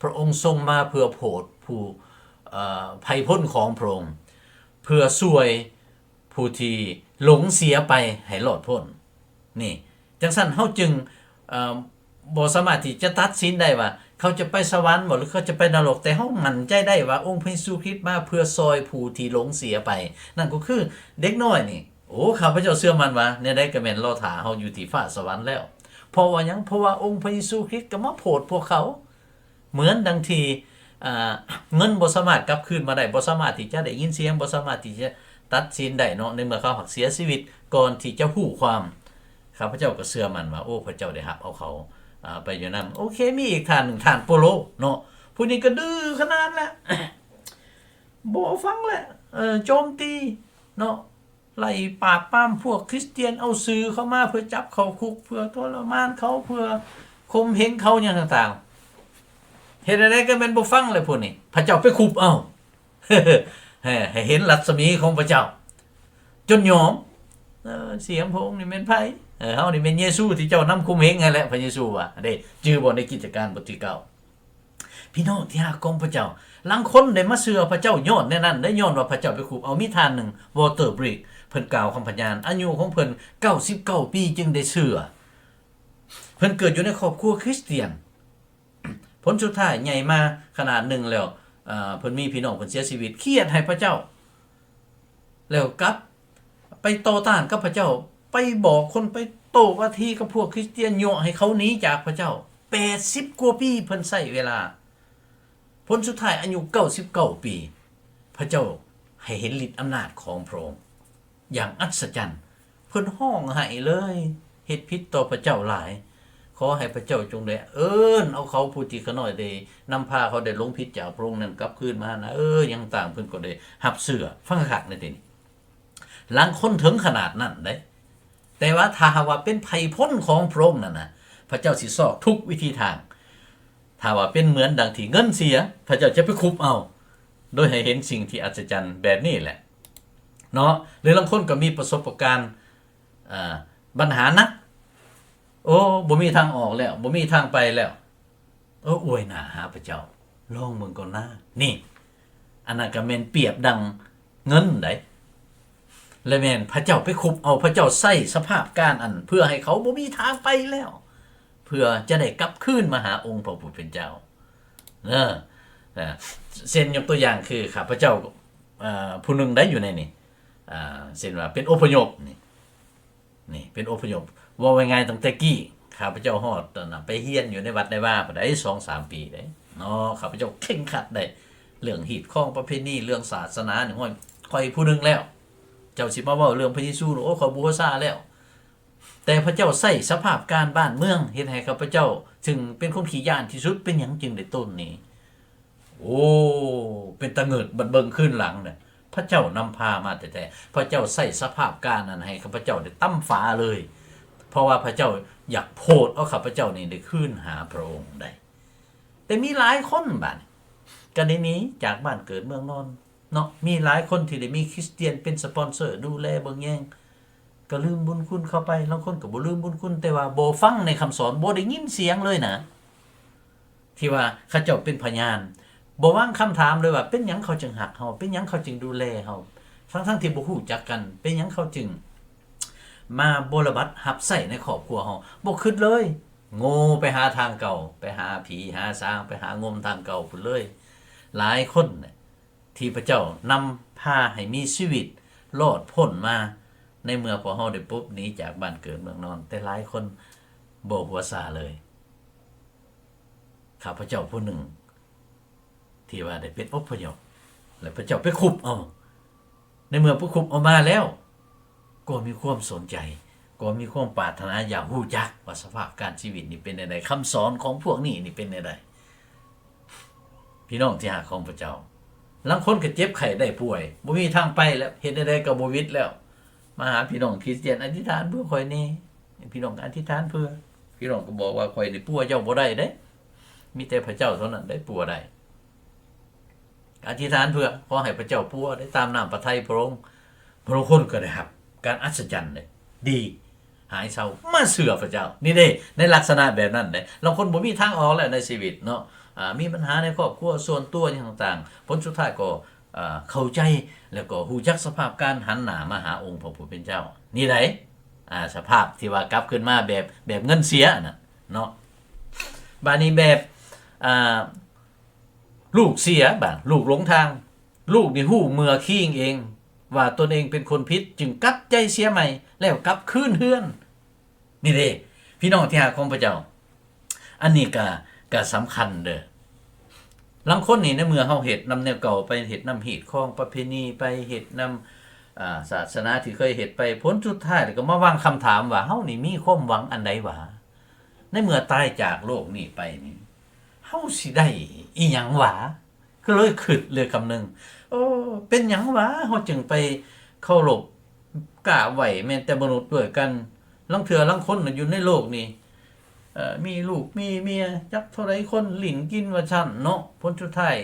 ພະອົງຊົງມາເພື່ອໂຜດຜູ້ ເອີ ໄພພົນຂອງພະອົງ ເພື່ອຊ່ວຍຜູ້ທີ່ຫຼົງເສຍໄປໃຫ້ລອດພົ້ນ. ນີ້ ຈັ່ງຊັ້ນເຮົາຈຶ່ງ ເອີ ບໍ່ສາມາດທີ່ຈະຕັດສິນໄດ້ວ່າເຂົາຈະໄປສະຫວັນບໍ່ ຫຼື ເຂົາຈະໄປນະລົກ, ແຕ່ເຮົາໝັ້ນໃຈໄດ້ວ່າອົງພະເຢຊູຄຣິດມາເພື່ອຊ່ອຍຜູ້ທີ່ຫຼົງເສຍໄປ. ນັ້ນກໍຄືເດັກນ້ອຍນີ້. ໂອ້ ຂ້າພະເຈົ້າເຊື່ອໝັ້ນວ່າແນວໃດກໍແມ່ນລໍຖ້າເຮົາຢູ່ທີ່ຟ້າສະຫວັນແລ້ວ. ເພາະວ່າຫຍັງ? ເພາະວ່າອົງພະເຢຊູຄຣິດກໍມາໂຜດພວກເຂົາ. ເໝືອນດັ່ງທີ່ ອ່າ ເງິນບໍ່ສາມາດກັບຄືນມາໄດ້, ບໍ່ສາມາດທີ່ຈະໄດ້ຍິນສຽງ, ບໍ່ສາມາດທີ່ຈະຕັດສິນໄດ້ເນາະ, ໃນເມື່ອເຂົາຫາກເສຍຊີວິດກ່ອນທີ່ຈະຮູ້ຄວາມ. ຂ້າພະເຈົ້າກໍເຊື່ອໝັ້ນວ່າ ໂອ້ ພະເຈົ້າໄດ້ຮັບເອົາເຂົາ ອ່າ ໄປຢູ່ນຳ. ໂອເຄ ມີອີກທ່ານໜຶ່ງ ທ່ານໂປໂລເນາະ, ຜູ້ນີ້ກໍດື້ຂະໜາດແຫຼະ ບໍ່ຟັງແຫຼະ ເອີ ໂຈມຕີເນາະ. ໄລ່ປາບປາມພວກຄຣິສຕຽນ, ເອົາສື່ເຂົ້າມາເພື່ອຈັບເຂົ້າຄຸກ, ເພື່ອທໍລະມານເຂົາ, ເພື່ອຂົ່ມເຫງເຂົາ ຫຍັງຕ່າງໆ. ເຮັດແນວໃດກໍແມ່ນບໍ່ຟັງແຫຼະພວກນີ້, ພະເຈົ້າໄປຄຸບເອົາ ໃຫ້ ໃຫ້ເຫັນລັດສະໝີຂອງພະເຈົ້າ ຈົນຍອມ. ເອີ ສຽງພະອົງນີ້ແມ່ນໃຜ? ເອີ ເຮົານີ້ແມ່ນເຢຊູທີ່ເຈົ້ານຳຂົ່ມເຫງຫັ້ນແຫຼະ, ພະເຢຊູວ່າເດ້. ຈື່ບໍ່ໃນກິດຈະການບົດທີເກົ້າ? ພີ່ນ້ອງທີ່ຮັກຂອງພະເຈົ້າ, ລາງຄົນໄດ້ມາເຊື່ອພະເຈົ້າຍ້ອນແນວນັ້ນໄດ໋, ຍ້ອນວ່າພະເຈົ້າໄປຄຸບເອົາ. ມີທ່ານໜຶ່ງ ວໍເຕີ ບຣິກ ເພິ່ນກ່າວຄຳພະຍານ, ອາຍຸຂອງເພິ່ນເກົ້າສິບເກົ້າປີຈຶ່ງໄດ້ເຊື່ອ. ເພິ່ນເກີດຢູ່ໃນຄອບຄົວຄຣິສຕຽນ, ຜົນສຸດທ້າຍໃຫຍ່ມາຂະໜາດໜຶ່ງແລ້ວ ເອີ ເພິ່ນມີພີ່ນ້ອງເພິ່ນເສຍຊີວິດ, ຄຽດໃຫ້ພະເຈົ້າ ແລ້ວກັບໄປຕໍ່ຕ້ານກັບພະເຈົ້າ, ໄປບອກຄົນ, ໄປໂຕ້ວາທີກັບພວກຄຣິສຕຽນ, ຍົວະໃຫ້ເຂົາໜີຈາກພະເຈົ້າ. ແປດສິບກວ່າປີເພິ່ນໃຊ້ເວລາ, ຜົນສຸດທ້າຍອາຍຸເກົ້າສິບເກົ້າປີ ພະເຈົ້າໃຫ້ເຫັນລິດອຳນາດຂອງພະອົງຢ່າງອັດສະຈັນ. ເພິ່ນຮ້ອງໄຫ້ເລີຍ, ເຮັດຜິດຕໍ່ພະເຈົ້າຫຼາຍ. ຂໍໃຫ້ພະເຈົ້າຈົ່ງໄດ້ເອີ້ນເອົາເຂົາຜູ້ທີ່ຂ້ານ້ອຍໄດ້ນຳພາເຂົາໄດ້ຫຼົງຜິດຈາກພະອົງນັ້ນກັບຄືນມານະ ເອີ ຫຍັງຕ່າງເພິ່ນກໍໄດ້ຮັບເຊື່ອ. ຟັງຄັກໆ ໃນທີ່ນີ້ ຫຼັງຄົນເຖິງຂະໜາດນັ້ນເດ້. ແຕ່ວ່າຖ້າຫາກວ່າເປັນໄພພົນຂອງພະອົງນັ້ນນະ ພະເຈົ້າຊິຊອກທຸກວິທີທາງ. ຖ້າວ່າເປັນເໝືອນດັ່ງທີ່ເງິນເສຍ ພະເຈົ້າຈະໄປຂຸບເອົາ ໂດຍໃຫ້ເຫັນສິ່ງທີ່ອັດສະຈັນແບບນີ້ແຫຼະເນາະ. ຫຼືລາງຄົນກໍມີປະສົບປະການ ເອີ ບັນຫາໜັກ ໂອ້ ບໍ່ມີທາງອອກແລ້ວ ບໍ່ມີທາງໄປແລ້ວ ເອີ ອວຍໜ້າຫາພະເຈົ້າ ລອງເບິ່ງກ່ອນນາ. ນີ້ ອັນນັ້ນກໍແມ່ນປຽບດັ່ງເງິນໃດ ແລະແມ່ນພະເຈົ້າໄປຂຸບເອົາ ພະເຈົ້າໃຊ້ສະພາບການອັນ ເພື່ອໃຫ້ເຂົາບໍ່ມີທາງໄປແລ້ວ ເພື່ອຈະໄດ້ກັບຄືນມາຫາອົງພະຜູ້ເປັນເຈົ້າ. ເອີ ເອີ ເຊັ່ນຍົກຕົວຢ່າງຄື ຂ້າພະເຈົ້າ ເອີ ຜູ້ໜຶ່ງໄດ້ຢູ່ໃນນີ້ ເຊັ່ນວ່າເປັນອົບພະຍົບນີ້ ນີ້ເປັນອົບພະຍົບ ເວົ້າງ່າຍໆ ຕັ້ງແຕ່ກີ້ ຂ້າພະເຈົ້າຮອດ ອັນນະ ໄປຮຽນຢູ່ໃນວັດໃນວາພຸ້ນໃດ ສອງສາມປີເດ້ເນາະ. ຂ້າພະເຈົ້າເຄັ່ງຄັດໃດ ເລື່ອງຮີດຄອງປະເພນີ ເລື່ອງສາສະໜານີ້ ໂອ້ຍ ຂ້ອຍຜູ້ໜຶ່ງແລ້ວ ເຈົ້າຊິມາເວົ້າເລື່ອງພະເຢຊູ ໂອ້ ຂ້ອຍບູຊາແລ້ວ. ແຕ່ພະເຈົ້າໃຊ້ສະພາບການບ້ານເມືອງ ເຮັດໃຫ້ຂ້າພະເຈົ້າ ຊຶ່ງເປັນຄົນຂີ້ຢ້ານທີ່ສຸດ ເປັນຫຍັງຈຶ່ງໄດ້ໂຕນໜີ? ໂອ້ ເປັນຕາເງິດ. ບັດເບິ່ງຄືນຫຼັງນະ ພະເຈົ້ານຳພາມາແທ້ໆ ພະເຈົ້າໃຊ້ສະພາບການນັ້ນໃຫ້ຂ້າພະເຈົ້າໄດ້ຕຳຝາເລີຍ ເພາະວ່າພະເຈົ້າຢາກໂພດເອົາຂ້າພະເຈົ້ານີ້ໄດ້ຄືນຫາພະອົງໄດ້. ແຕ່ມີຫຼາຍຄົນບາດນີ້ ກໍໄດ້ໜີຈາກບ້ານເກີດເມືອງນອນເນາະ. ມີຫຼາຍຄົນທີ່ໄດ້ມີຄຣິສຕຽນເປັນສະປອນເຊີ ດູແລເບິ່ງແຍງ ກໍລືມບຸນຄຸນເຂົາໄປ. ລາງຄົນກໍບໍ່ລືມບຸນຄຸນ ແຕ່ວ່າບໍ່ຟັງໃນຄຳສອນ ບໍ່ໄດ້ຍິນສຽງເລີຍນະ ທີ່ວ່າເຂົາເຈົ້າເປັນພະຍານ ບໍ່ວາງຄຳຖາມເລີຍວ່າ ເປັນຫຍັງເຂົາຈຶ່ງຮັກເຮົາ? ເປັນຫຍັງເຂົາຈຶ່ງດູແລເຮົາ? ທັງໆທີ່ບໍ່ຮູ້ຈັກກັນ ເປັນຫຍັງເຂົາຈຶ່ງມາບົວລະບັດຮັບໃຊ້ໃນຄອບຄົວເຮົາ? ບໍ່ຄິດເລີຍ. ໂງ່ໄປຫາທາງເກົ່າ ໄປຫາຜີຫາສາງ ໄປຫາງົມທາງເກົ່າພຸ້ນເລີຍ. ຫຼາຍຄົນທີ່ພະເຈົ້ານຳພາໃຫ້ມີຊີວິດລອດພົ້ນມາ ໃນເມື່ອພວກເຮົາໄດ້ປົບໜີຈາກບ້ານເກີດເມືອງນອນ ແຕ່ຫຼາຍຄົນບໍ່ຫົວຊາເລີຍ. ຂ້າພະເຈົ້າຜູ້ໜຶ່ງທີ່ວ່າໄດ້ເປັນອົບພະຍົບ ແລະ ພະເຈົ້າໄປຂຸບເອົາ. ໃນເມື່ອໄປຂຸບເອົາມາແລ້ວ ກໍມີຄວາມສົນໃຈ ກໍມີຄວາມປາດຖະໜາຢາກຮູ້ຈັກວ່າສະພາບການຊີວິດນີ້ເປັນແນວໃດ ຄຳສອນຂອງພວກນີ້ນີ້ເປັນແນວໃດ. ພີ່ນ້ອງທີ່ຮັກຂອງພະເຈົ້າ ລາງຄົນກໍເຈັບໄຂ້ໄດ້ປ່ວຍ ບໍ່ມີທາງໄປແລ້ວ ເຮັດແນວໃດກໍບໍ່ຫວິດແລ້ວ ມາຫາພີ່ນ້ອງຄຣິສຕຽນ ອະທິຖານເພື່ອຂ້ອຍແດ່. ພີ່ນ້ອງກໍອະທິຖານເພື່ອ ພີ່ນ້ອງກໍບອກວ່າ ຂ້ອຍນີ້ປົວເຈົ້າບໍ່ໄດ້ເດ້ ມີແຕ່ພະເຈົ້າເທົ່ານັ້ນໄດ້ປົວໄດ້. ອະທິຖານເພື່ອ ຂໍໃຫ້ພະເຈົ້າປົວໄດ້ຕາມນ້ຳພະໄທພະອົງ. ຜູ້ລາງຄົນກໍໄດ້ຮັບການອັດສະຈັນເດ້ ດີ ຫາຍເຊົາ ມາເຊື່ອພະເຈົ້າ ນີ້ເດ້ ໃນລັກສະນະແບບນັ້ນເດ້. ລາງຄົນບໍ່ມີທາງອອກແລ້ວໃນຊີວິດເນາະ ອາ ມີບັນຫາໃນຄອບຄົວ ສ່ວນຕົວ ຫຍັງຕ່າງໆ ຜົນສຸດທ້າຍກໍ ອາ ເຂົ້າໃຈ ແລ້ວກໍຮູ້ຈັກສະພາບການ ຫັນໜ້າມາຫາອົງພະຜູ້ເປັນເຈົ້າ ນີ້ໃດ໋. ອາ ສະພາບທີ່ວ່າກັບຄືນມາແບບ ແບບເງິນເສຍນະເນາະ. ບາດນີ້ແບບ ອາ ລູກເສຍ ບາດລູກຫຼົງທາງ ລູກນີ້ຮູ້ເມື່ອຄີງເອງວ່າຕົນເອງເປັນຄົນຜິດ ຈຶ່ງກັບໃຈເສຍໃໝ່ ແລ້ວກັບຄືນເຮືອນ. ນີ້ເດ້ ພີ່ນ້ອງທີ່ຮັກຂອງພະເຈົ້າ ອັນນີ້ກະ ກະສຳຄັນເດີ້. ລາງຄົນນີ້ ໃນເມື່ອເຮົາເຮັດນຳແນວເກົ່າ ໄປເຮັດນຳຮີດຄອງປະເພນີ ໄປເຮັດນຳ ອາ ສາສະໜາທີ່ເຄີຍເຮັດໄປ ຜົນສຸດທ້າຍແລ້ວກໍມາວາງຄຳຖາມວ່າ ເຮົານີ້ມີຄວາມຫວັງອັນໃດຫວາ? ໃນເມື່ອຕາຍຈາກໂລກນີ້ໄປນີ້ ເຮົາຊິໄດ້ອີ່ຫຍັງຫວາ? ກໍເລີຍຄິດເລີຍຄຳນຶງ ໂອ້ ເປັນຫຍັງຫວາ ເຮົາຈຶ່ງໄປເຄົາລົບກາບໄຫວ້ແມ່ນແຕ່ມະນຸດດ້ວຍກັນ? ລາງເທື່ອລາງຄົນນະຢູ່ໃນໂລກນີ້ ເອີ ມີລູກມີເມຍຈັກເທົ່າໃດຄົນ ຫຼິ້ນກິນວ່າຊັ້ນເນາະ. ຜົນສຸດທ້າຍ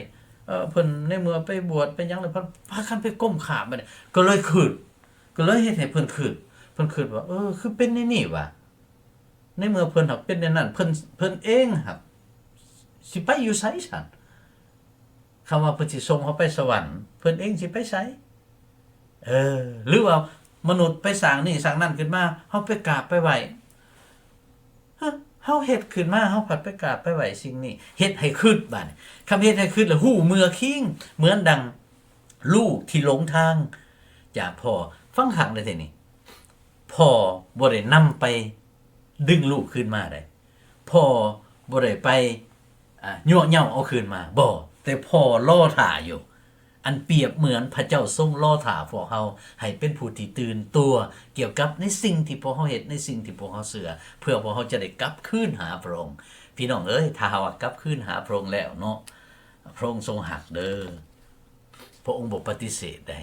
ເອີ ເພິ່ນໃນເມື່ອໄປບວດໄປຫຍັງແລ້ວ ພາ ພາກັນໄປກົ້ມຂາບ ບາດນີ້ກໍເລີຍຄິດ ກໍເລີຍເຮັດໃຫ້ເພິ່ນຄິດ ເພິ່ນຄິດວ່າ ເອີ ຄືເປັນແນວນີ້ຫວາ? ໃນເມື່ອເພິ່ນຫາກເປັນແນວນັ້ນ ເພິ່ນ ເພິ່ນເອງຫາກຊິໄປຢູ່ໃສຊັ້ນ? ຄຳວ່າເພິ່ນຊິສົ່ງເຮົາໄປສະຫວັນ ເພິ່ນເອງຊິໄປໃສ? ເອີ ຫຼືວ່າມະນຸດໄປສ້າງນີ້ສ້າງນັ້ນຂຶ້ນມາ ເຮົາໄປກາບໄປໄຫວ້ ເຮີ ເຮົາເຮັດຂຶ້ນມາ ເຮົາພັດໄປກາບໄປໄຫວ້ສິ່ງນີ້ ເຮັດໃຫ້ຄິດ. ບາດນີ້ ຄຳເຮັດໃຫ້ຄິດລະຮູ້ເມື່ອຄີງ ເໝືອນດັ່ງລູກທີ່ຫຼົງທາງຈາກພໍ່. ຟັງຄັກເດີ້ເທື່ອນີ້ ພໍ່ບໍ່ໄດ້ນຳໄປດຶງລູກຄືນມາໃດ ພໍ່ບໍ່ໄດ້ໄປ ອ່າ ຍົວະເຍົາເອົາຄືນມາ ບໍ່ ແຕ່ພໍ່ລໍຖ້າຢູ່ ອັນປຽບເໝືອນພະເຈົ້າຊົງລໍຖ້າພວກເຮົາໃຫ້ເປັນຜູ້ທີ່ຕື່ນຕົວກ່ຽວກັບໃນສິ່ງທີ່ພວກເຮົາເຮັດ, ໃນສິ່ງທີ່ພວກເຮົາເຊື່ອ, ເພື່ອພວກເຮົາຈະໄດ້ກັບຄືນຫາພະອົງ. ພີ່ນ້ອງເອີຍ, ຖ້າຫາກວ່າກັບຄືນຫາພະອົງແລ້ວເນາະ, ພະອົງຊົງຮັກເດີ. ພະອົງບໍ່ປະຕິເສດໃດ.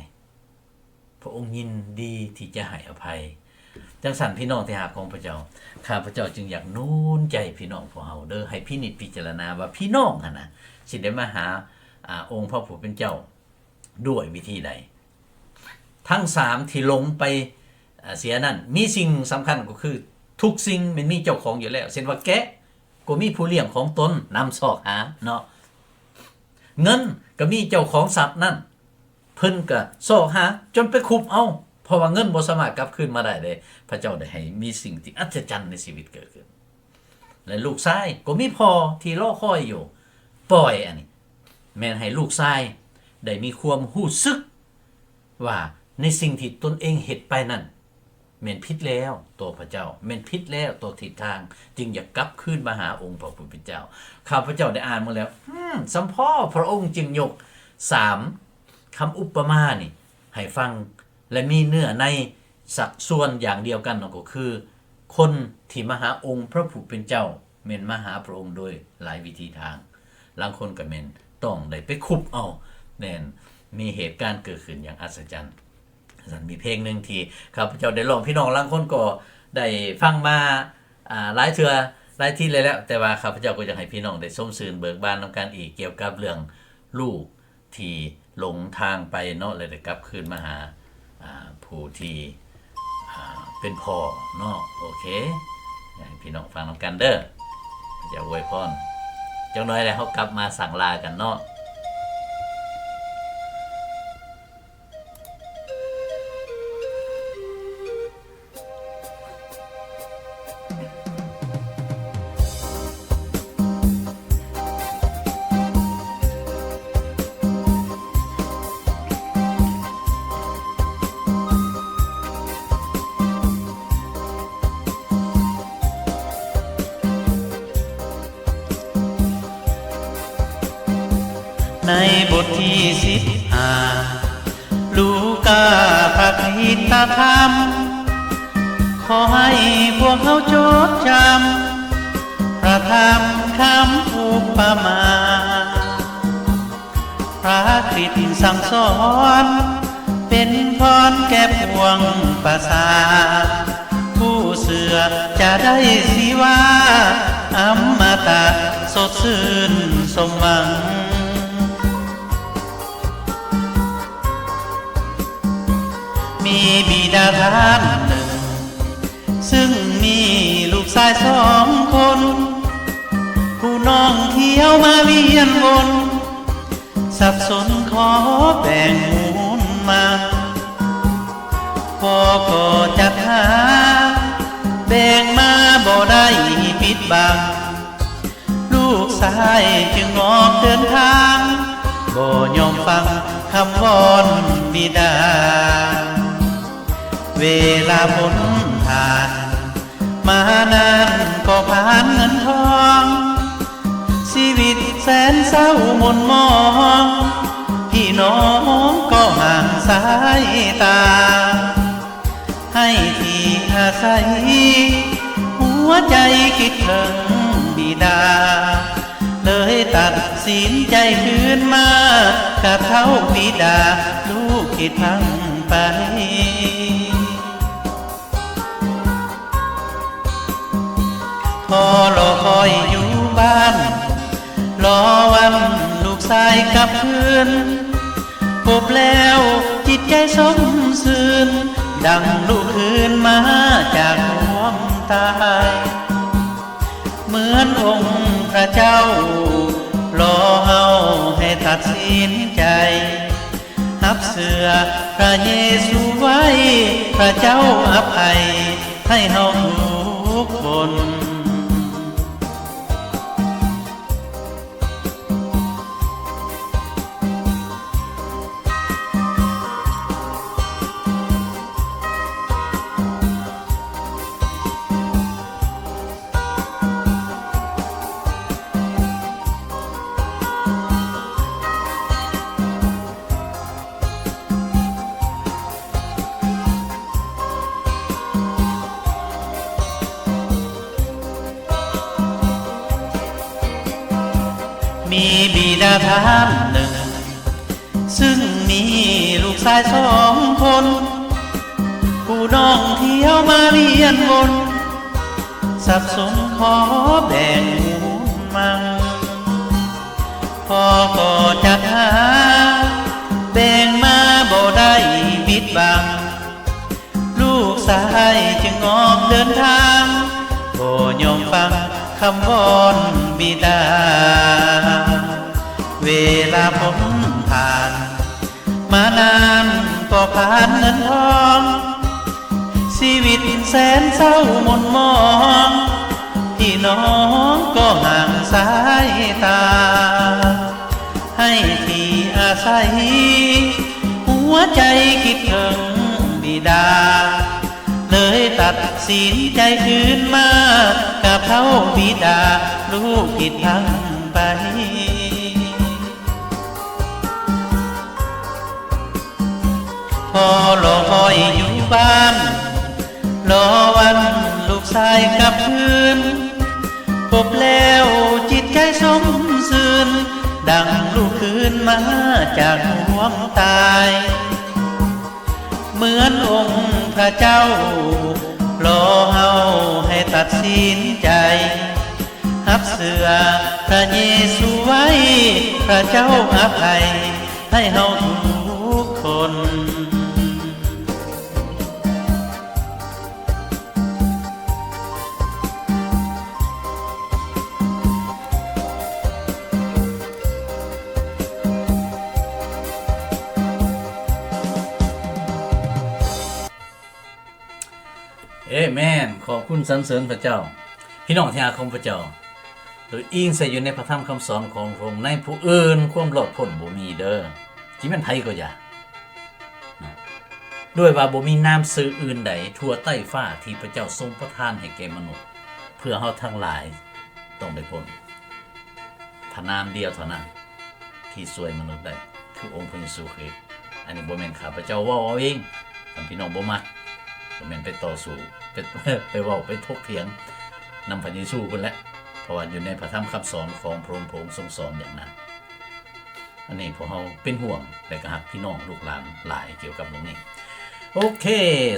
ພະອົງຍິນດີທີ່ຈະໃຫ້ອະໄພ. ຈັ່ງຊັ້ນ ພີ່ນ້ອງທີ່ຮັກຂອງພະເຈົ້າ, ຂ້າພະເຈົ້າຈຶ່ງຢາກໜູນໃຈພີ່ນ້ອງພວກເຮົາເດີ, ໃຫ້ພິນິດພິຈາລະນາວ່າພີ່ນ້ອງຫັ້ນນະ ຊິໄດ້ມາຫາ ອາ ອົງພະຜູ້ເປັນເຈົ້າດ້ວຍວິທີໃດ. ທັງສາມທີ່ຫຼົງໄປ ອາ ເສຍນັ້ນ, ມີສິ່ງສຳຄັນກໍຄື ທຸກສິ່ງແມ່ນມີເຈົ້າຂອງຢູ່ແລ້ວ, ເຊັ່ນວ່າແກະ ກໍມີຜູ້ລ້ຽງຂອງຕົນນຳຊອກຫາເນາະ. ເງິນກໍມີເຈົ້າຂອງຊັບນັ້ນ, ເພິ່ນກໍຊອກຫາຈົນໄປຄຸບເອົາ, ເພາະວ່າເງິນບໍ່ສາມາດກັບຄືນມາໄດ້ເດ້. ພະເຈົ້າໄດ້ໃຫ້ມີສິ່ງທີ່ອັດສະຈັນໃນຊີວິດເກີດຂຶ້ນ. ແລະ ລູກຊາຍກໍມີພໍ່ທີ່ລໍຄອຍຢູ່. ປ່ອຍອັນນີ້ ແມ່ນໃຫ້ລູກຊາຍໄດ້ມີຄວາມຮູ້ສຶກວ່າ ໃນສິ່ງທີ່ຕົນເອງເຮັດໄປນັ້ນ ແມ່ນຜິດແລ້ວຕໍ່ພະເຈົ້າ, ແມ່ນຜິດແລ້ວຕໍ່ທິດທາງ, ຈຶ່ງຢາກກັບຄືນມາຫາອົງພະຜູ້ເປັນເຈົ້າ. ຂ້າພະເຈົ້າໄດ້ອ່ານມາແລ້ວ, ອືມ, ສຳພໍພະອົງຈຶ່ງຍົກສາມຄຳອຸປະມານີ້ໃຫ້ຟັງ ແລະ ມີເນື້ອໃນສັດສ່ວນຢ່າງດຽວກັນ, ນັ້ນກໍຄື ຄົນທີ່ມາຫາອົງພະຜູ້ເປັນເຈົ້າ ແມ່ນມາຫາພະອົງໂດຍຫຼາຍວິທີທາງ. ລາງຄົນກໍແມ່ນຕ້ອງໄດ້ໄປຄຸບເອົາ, ແມ່ນມີເຫດການເກີດຂຶ້ນຢ່າງອັດສະຈັນ. ຊັ້ນມີເພງໜຶ່ງທີ່ຂ້າພະເຈົ້າໄດ້ຮ້ອງ, ພີ່ນ້ອງລາງຄົນກໍໄດ້ຟັງມາ ອາ ຫຼາຍເທື່ອຫຼາຍທີແລ້ວ, ແຕ່ວ່າຂ້າພະເຈົ້າກໍຢາກໃຫ້ພີ່ນ້ອງໄດ້ຊົມຊື່ນເບີກບານນຳກັນອີກ ກ່ຽວກັບເລື່ອງລູກທີ່ຫຼົງທາງໄປເນາະ ແລະ ໄດ້ກັບຄືນມາຫາ ອາ ຜູ້ທີ່ ອາ ເປັນພໍ່ເນາະ. ໂອເຄ ຢາກໃຫ້ພີ່ນ້ອງຟັງນຳກັນເດີ. ຈະອວຍພອນ ຈັກໜ້ອຍແລ້ວເຮົາກັບມາສັ່ງລາກັນເນາະ. ໃນບົດທີສິບຫ້າ ລູກາ ພະຄຣິດຕະທຳ, ຂໍໃຫ້ພວກເຮົາຈົດຈຳ ພະທຳຄຳອຸປະມາ ພະຄຣິດສັ່ງສອນ ເປັນພອນແກ່ປວງປະຊາ ຜູ້ເຊື່ອຈະໄດ້ຊີວາອະມະຕະ ສົດຊື່ນສົມຫວັງ. ມີບິດາທ່ານໜຶ່ງ ຊຶ່ງມີລູກຊາຍສອງຄົນ, ຜູ້ນ້ອງທ່ຽວມາວຽນວົນ ສັບສົນຂໍແບ່ງມູນມັນ, ພໍ່ກໍຈັດຫາ ແບ່ງມາບໍ່ໄດ້ປິດບັງ. ລູກຊາຍຈຶ່ງອອກເດີນທາງ ບໍ່ຍອມຟັງຄຳວອນບິດາ. ເວລາພົ້ນຜ່ານມານານກໍຜ່ານເງິນທອງ, ຊີວິດແສນເສົ້າໝົນໝອງ, ພີ່ນ້ອງກໍຫ່າງສາຍຕາ. ໃຫ້ທີ່ອາໄສ ຫົວໃຈຄິດເຖິງບິດາ ເລີຍຕັດສິນໃຈຄືນມາ ກະເທົາບິດາ ລູກຄິດພັງໄປ. ພໍ່ລໍຄອຍຢູ່ບ້ານ ລໍວັນລູກຊາຍກັບຄືນ, ພົບແລ້ວຈິດໃຈຊົມຊື່ນ ດັ່ງລູກຄືນມາຈາກຄວາມຕາຍ. ເໝືອນອົງພະເຈົ້າລໍເຮົາໃຫ້ຕັດສິນໃຈ ຮັບເຊື່ອພະເຢຊູໄວ້ ພະເຈົ້າອະໄພໃຫ້ເຮົາທຸກຄົນ. ເ ທ່ານໜຶ່ງ ຊຶ່ງມີລູກຊາຍສອງຄົນ ຜູ້ນ້ອງທ່ຽວມາວຽນວົນ ສັບສົນຂໍແບ່ງມູນມັງ ພໍ່ກໍຈັດຫາ ແບ່ງມາບໍ່ໄດ້ຜິດຫວັງ ລູກຊາຍຈຶ່ງອອກເດີນທາງ ບໍ່ຍອມຟັງຄຳວອນບິດາ ເວລາພົ້ນຜ່ານ ມານານກໍຜ່ານເງິນທອງ ຊີວິດແສນເສົ້າໝົນໝອງ ພີ່ນ້ອງກໍຫ່າງສາຍຕາ ໄຮ້ທີ່ອາໄສ ຫົວໃຈຄິດເຖິງບິດາ ເລີຍຕັດສິນໃຈຄືນມາ ກາບເທົາບິດາ ລູກຜິດພລັ້ງໄປ. ພໍ່ລໍຄອຍຢູ່ບ້ານ ລໍວັນລູກຊາຍກັບຄືນ ພົບແລ້ວຈິດໃຈຊົມຊື່ນ ດັ່ງລູກຄືນມາຈາກຄວາມຕາຍ ເໝືອນອົງພະເຈົ້າລໍເຮົາໃຫ້ຕັດສິນໃຈ ຮັບເຊື່ອພະເຢຊູໄວ້ ພະເຈົ້າອະໄພໃຫ້ເຮົາທຸກຄົນ. ເອແມນ. ຂອບຄຸນສັນເສີນພະເຈົ້າ. ພີ່ນ້ອງທີ່ຮັກຂອງພະເຈົ້າ, ໂດຍອີງໃສ່ຢູ່ໃນພະທຳຄຳສອນຂອງພະອົງ, ໃນຜູ້ອື່ນຄວາມລອດພົ້ນບໍ່ມີເດີ, ຊິແມ່ນໃຜກໍຢ່າ, ນະ, ດ້ວຍວ່າບໍ່ມີນາມຊື່ອື່ນໃດທົ່ວໃຕ້ຟ້າທີ່ພະເຈົ້າຊົງປະທານໃຫ້ແກ່ມະນຸດ ເພື່ອເຮົາທັງຫຼາຍຕ້ອງໄດ້ພົ້ນ. ພະນາມດຽວເທົ່ານັ້ນທີ່ຊ່ວຍມະນຸດໄດ້ ຄືອົງພະເຢຊູຄຣິດ. ອັນນີ້ບໍ່ແມ່ນຂ້າພະເຈົ້າເວົ້າເອົາເອງ, ຄັນພີ່ນ້ອງບໍ່ມັກ ກໍແມ່ນໄປຕໍ່ສູ້ ໄປ ໄປເວົ້າ ໄປຖົກຖຽງນຳພະເຢຊູພຸ້ນແຫຼະ, ເພາະວ່າຢູ່ໃນພະທຳຄຳສອນຂອງພະອົງ, ພະອົງຊົງສອນຢ່າງນັ້ນ. ອັນນີ້ພວກເຮົາເປັນຫ່ວງ ແລະກໍຮັກພີ່ນ້ອງລູກຫຼານຫຼາຍກ່ຽວກັບເລື່ອງນີ້. ໂອເຄ,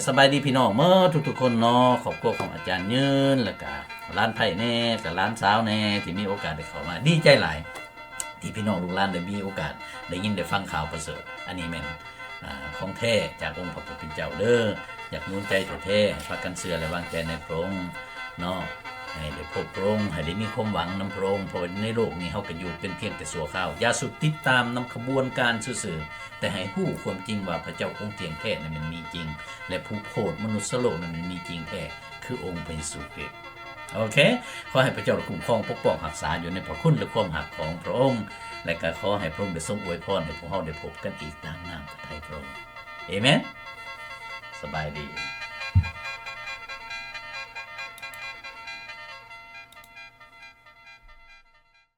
ສະບາຍດີພີ່ນ້ອງເໝິດທຸກໆຄົນເນາະ, ຄອບຄົວຂອງອາຈານຍືນ ແລະກະຫຼານໄພ້ແດ່ ກະຫຼານສາວແດ່ ທີ່ມີໂອກາດໄດ້ເຂົ້າມາ. ດີໃຈຫຼາຍທີ່ພີ່ນ້ອງລູກຫຼານໄດ້ມີໂອກາດໄດ້ຍິນໄດ້ຟັງຂ່າວປະເສີດ. ອັນນີ້ແມ່ນ ອາ ຂອງແທ້ຈາກອົງພະຜູ້ເປັນເຈົ້າເດີ. ຢາກໜູນໃຈແທ້ໆ ພາກັນເຊື່ອ ແລະ ວາງໃຈໃນພະອົງເນາະ, ໃຫ້ໄດ້ພົບພະອົງ ໃຫ້ໄດ້ມີຄວາມຫວັງນຳພະອົງ, ເພາະວ່າໃນໂລກນີ້ເຮົາກໍຢູ່ເປັນພຽງແຕ່ຊົ່ວຄາວ. ຢ່າສຸດຕິດຕາມນຳຂະບວນການຊື່ໆ, ແຕ່ໃຫ້ຮູ້ຄວາມຈິງວ່າພະເຈົ້າອົງທ່ຽງແທ້ນັ້ນແມ່ນມີຈິງ ແລະ ຜູ້ໂຜດມະນຸດສະໂລກນັ້ນແມ່ນມີຈິງແທ້ ຄືອົງພະເຢຊູຄຣິດ. ໂອເຄ, ຂໍໃຫ້ພະເຈົ້າຄຸ້ມຄອງປົກປ້ອງຮັກສາຢູ່ໃນພະຄຸນ ແລະ ຄວາມຮັກຂອງພະອົງ, ແລະ ກໍຂໍໃຫ້ພະອົງໄດ້ຊົງອວຍພອນໃຫ້ພວກເຮົາໄດ້ພົບກັນອີກຕາມນ້ຳພະໄທພະອົງ. ເອແມນ. ສະບາຍດີ.